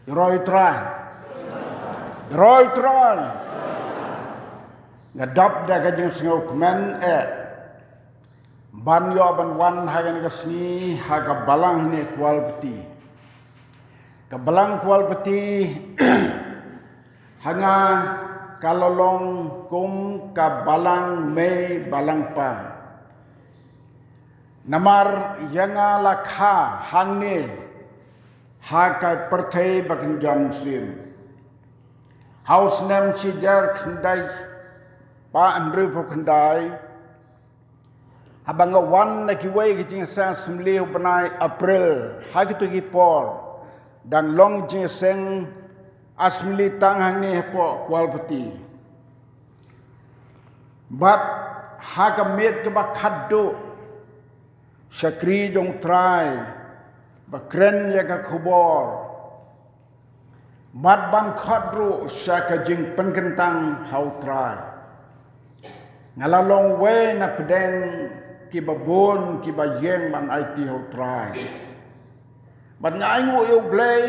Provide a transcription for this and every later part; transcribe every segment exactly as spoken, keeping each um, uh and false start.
Ïaroh ïa u Trai. Ïaroh ïa u Trai. Nga dap da ka jingsngewkmen eh ban ïoh ban wan ha kane ka sngi ha ka balang hangne Kawalpati. Ka balang Kawalpati ha nga ka la long kum ka balang mei balang pa. Namar ïa nga la kha hangne ha ka pyrthei ba kynja mynsiem. Ha u snem shi hajar khyndai spah hynriewphew khyndai, haba nga wan na kiwei ki jingïaseng assembly ha u bnai April, ha kito ki por dang long jingïaseng assembly tang hangne hapoh Kawalpati. Bad ha ka miet kaba khatduh, shakri jong u Trai ba kren ïa ka khubor. Bad ban khot ruh sha ka jingpynkyntang ha u Trai. Nga la long wei na pdeng kiba bun kiba ïeng ban aiti ha u Trai. Bad nga ainguh ïa u Blei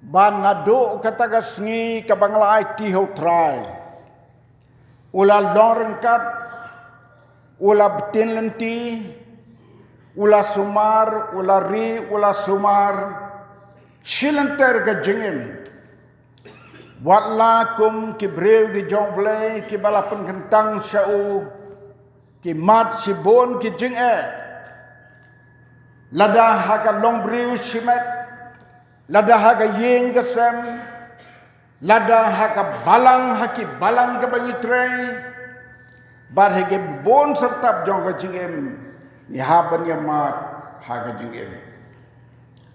ba naduh kata ka sngi kaba nga la aiti ha u Trai, u la long ryngkat, u la btin lynti, u la sumar, u la ri, u la sumar shilynter ka jingim. Wat la kum ki briew ki jong u Blei kiba la pynkyntang sha u, ki mad shibun ki jingeh. Lada ha ka longbriew shimet, lada ha ka ïing ka sem, lada ha ka balang, ha ki balang kaba ngi trei, bad ha ki bun syrtap jong ka jingim, ngi hap ban ïa mad ha ka jingim.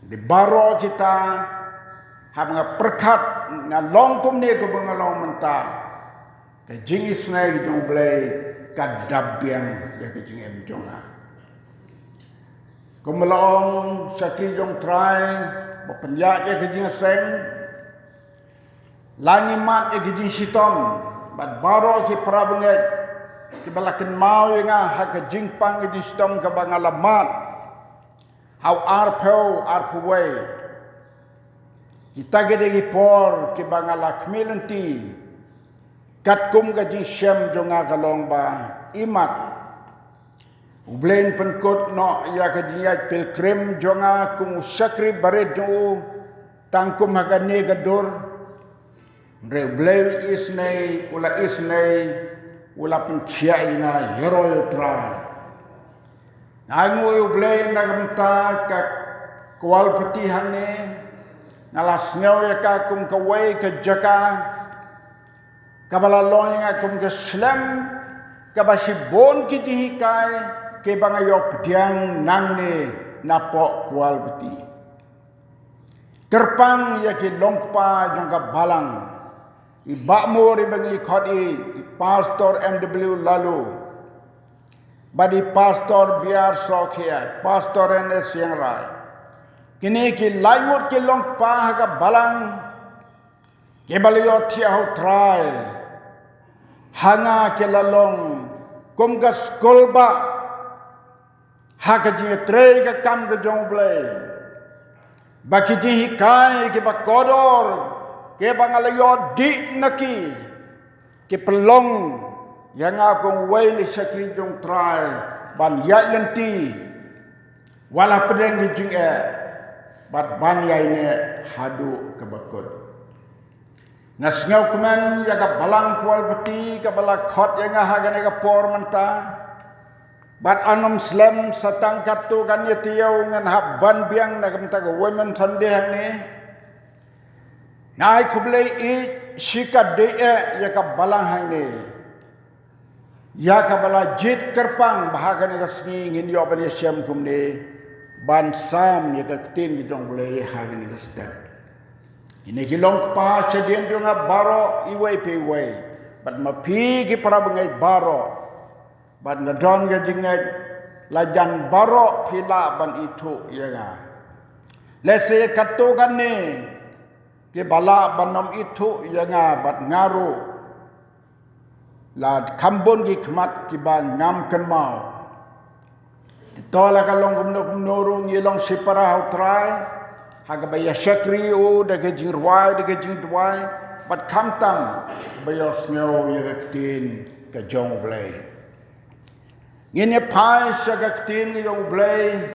Dei baroh kita, haba nga pyrkhat, nga long kumne kumba nga long mynta, ka jingisynei jong u Blei ka dap biang ïa ka jingim jong nga. Kumba la ong, shakri jong u Trai ba pynïaid ïa ka jingïaseng, la ngi mad ïa ka jingshitom, bad baroh ki para bangeit kiba la kynmaw ïa nga ha ka jingpang ka jingshitom kaba nga la mad ha u arphew arphew wei. Kita ki dei ki por kiba nga la khmih lynti. Katkum ka jingshem jong nga ka long ba, imat, U Blei un pynkut noh ïa ka jingïaid pilgrim jong nga kum u shakri barit jong u, tang kum ha kane ka dur. Hynrei U Blei u isynei, u la isynei, u la pynkhiah ïa nga, ïaroh ïa u Trai. Nga ainguh ïa U Blei na ka bynta ka Kawalpati hangne, nga la sngew ïa ka kum kawei ka jaka kaba la long ïa nga kum ka slem, kaba shibun ki jinghikai kiba nga ïoh pdiang nangne napoh Kawalpati. Kyrpang ïa ki longkpa jong ka balang, i Bah Mur iba ngi khot i, i Pastor M W Laloo, bad i Pastor B R Sohkhia, Pastor N S Syiemlieh. Kine ki laingut ki longkpa ha ka balang, kiba la ïohthiah ha u Trai. Ha nga ki la long kum ka skulbah ha ka jingtrei ka kam ka jong U Blei. Ba ki jinghikai kiba kordor, kiba nga la ïoh dih na ki, ki pynlong ïa nga kum uwei na ki shakri jong u Trai ban ïaid lynti wat la pdeng ki jingeh, bad ban ïaineh haduh kaba kut. Nga sngewkmen ïa ka balang Kawalpati kaba la khot ïa nga ha kane ka por mynta. Bad ym slem, sa tang katto katne taïew ngan hap wan biang na ka bynta ka Women Sunday hangne. Nga ai khublei ïeit shikatdei eh ïa ka balang hangne, ïa kaba la jied kyrpang ba ha kane ka sngi ngin ïoh ban ïashem kumne, ban sam ïa ka ktien ka jong U Blei ha kane ka step. Kine ki longkpa shadien jong nga baroh, iwei pa iwei, bad ma phi ki para bangeit baroh, bad nga don ka jingngeit la jan baroh phi lah ban ithuh ïa nga. Lehse katto katne kiba lah ban ym ithuh ïa nga, bad nga ruh la kham bun ki khmat kiba ngam kynmaw. To la ka long kumno kumno ruh, ngi long shipara ha u Trai. Ha kaba ïa shakri u da ka jingrwai da ka jingduwai, bad khamtam ba ïohsngew ïa ka ktien ka jong U Blei. Ngin ïa phai sha ka ktien ka jong U Blei,